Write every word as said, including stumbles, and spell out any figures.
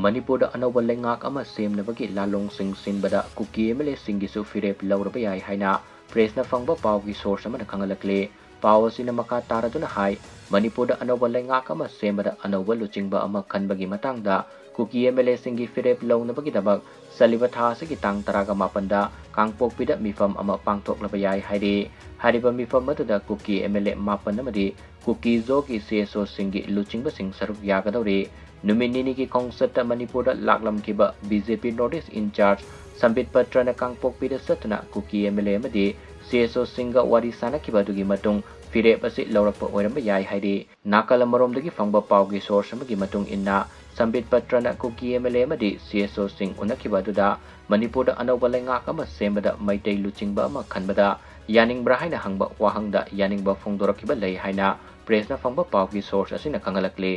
ꯃꯅꯤꯄꯨꯔꯗ ꯑꯅꯧꯕ ꯂꯩꯉꯥꯛ ꯑꯃ ꯁꯦꯝꯅꯕꯒꯤ ꯂꯥꯂꯣꯡꯁꯤꯡ ꯁꯤꯟꯕꯗ ꯀꯨꯀꯤ ꯑꯦꯝ ꯑꯦꯜ ꯑꯦꯁꯤꯡꯒꯤꯁꯨ ꯐꯤꯔꯦꯞ ꯂꯧꯔꯕ ꯌꯥꯏ ꯍꯥꯏꯅ ꯄ꯭ꯔꯦꯁꯅ ꯐꯪꯕ ꯄꯥꯎꯒꯤ ꯁꯣꯔꯁ ꯑꯃꯅ ꯈꯪꯍꯜꯂꯛꯂꯤ꯫ ꯄꯥꯎ ꯑꯁꯤꯅ ꯃꯈꯥ ꯇꯥꯔꯗꯨꯅ ꯍꯥꯏ, ꯃꯅꯤꯄꯨꯔꯗ ꯑꯅꯧꯕ ꯂꯩꯉꯥꯛ ꯑꯃ ꯁꯦꯝꯕꯗ ꯑꯅꯧꯕ ꯂꯨꯆꯤꯡꯕ ꯑꯃ ꯈꯟꯕꯒꯤ ꯃꯇꯥꯡꯗ ꯀꯨꯀꯤ ꯑꯦꯝ ꯑꯦꯜ ꯑꯦꯁꯤꯡꯒꯤ ꯐꯤꯔꯦꯞ ꯂꯧꯅꯕꯒꯤꯗꯃꯛ ꯆꯠꯂꯤꯕ ꯊꯥ ꯑꯁꯤꯒꯤ ꯇꯥꯡ ꯇꯔꯥꯒ ꯃꯥꯄꯟꯗ ꯀꯥꯡꯄꯣꯛꯄꯤꯗ ꯃꯤꯐꯝ ꯑꯃ ꯄꯥꯡꯊꯣꯛꯂꯕ ꯌꯥꯏ ꯍꯥꯏꯔꯤ꯫ ꯍꯥꯏꯔꯤꯕ ꯃꯤꯐꯝ ꯑꯗꯨꯗ ꯀꯨꯀꯤ ꯑꯦꯝ ꯑꯦꯜ ꯑꯦ ꯃꯥꯄꯟ ꯑꯃꯗꯤ ꯀꯨꯀꯤ ꯖꯣꯒꯤ ꯁꯤ ꯑꯦꯁ ꯑꯣꯁꯤꯡꯒꯤ ꯂꯨꯆꯤꯡꯕꯁꯤꯡ ꯁꯔꯨꯛ ꯌꯥꯒꯗꯧꯔꯤ꯫ ꯅꯨꯃꯤꯠ ꯅꯤꯅꯤꯒꯤ ꯈꯣꯡꯆꯠꯇ ꯃꯅꯤꯄꯨꯔꯗ ꯂꯥꯛꯂꯝꯈꯤꯕ B J P North East in charge Sambit ꯄꯇ꯭ꯔꯅ ꯀꯥꯡꯄꯣꯛꯄꯤꯗ ꯆꯠꯇꯨꯅ ꯀꯨꯀꯤ ꯑꯦꯝ ꯑꯦꯜ ꯑꯦ ꯑꯃꯗꯤ ꯁꯤ ꯑꯦꯁ ꯑꯣꯁꯤꯡꯒ ꯋꯥꯔꯤ ꯁꯥꯅꯈꯤꯕ ꯑꯗꯨꯒꯤ ꯃꯇꯨꯡ ꯐꯤꯔꯦꯞ ꯑꯁꯤ ꯂꯧꯔꯛꯄ ꯑꯣꯏꯔꯝꯕ ꯌꯥꯏ ꯍꯥꯏꯔꯤ꯫ ꯅꯥꯀꯜ ꯑꯃꯔꯣꯝꯗꯒꯤ ꯐꯪꯕ ꯄꯥꯎꯒꯤ ꯁꯣꯔꯁ ꯑꯃꯒꯤ ꯃꯇꯨꯡ ꯏꯟꯅ, ꯁꯝꯕꯤꯠ ꯄꯇ꯭ꯔꯅ ꯀꯨꯀꯤ ꯑꯦꯝ ꯑꯦꯜ ꯑꯦ ꯑꯃꯗꯤ ꯁꯤ ꯑꯦꯁ ꯑꯣꯁꯤꯡ ꯎꯅꯈꯤꯕ ꯑꯗꯨꯗ ꯃꯅꯤꯄꯨꯔꯗ ꯑꯅꯧꯕ ꯂꯩꯉꯥꯛ ꯑꯃ ꯁꯦꯝꯕꯗ ꯃꯩꯇꯩ ꯂꯨꯆꯤꯡꯕ ꯑꯃ ꯈꯟꯕꯗ ꯌꯥꯅꯤꯡꯕ꯭ꯔꯥ ꯍꯥꯏꯅ ꯍꯪꯕ ꯋꯥꯍꯪꯗ ꯌꯥꯅꯤꯡꯕ ꯐꯣꯡꯗꯣꯔꯛꯈꯤꯕ ꯂꯩ ꯍꯥꯏꯅ ꯄ꯭ꯔꯦꯁꯅ ꯐꯪꯕ ꯄꯥꯎꯒꯤ ꯁꯣꯔꯁ ꯑꯁꯤꯅ ꯈꯪꯍꯜꯂꯛꯂꯤ꯫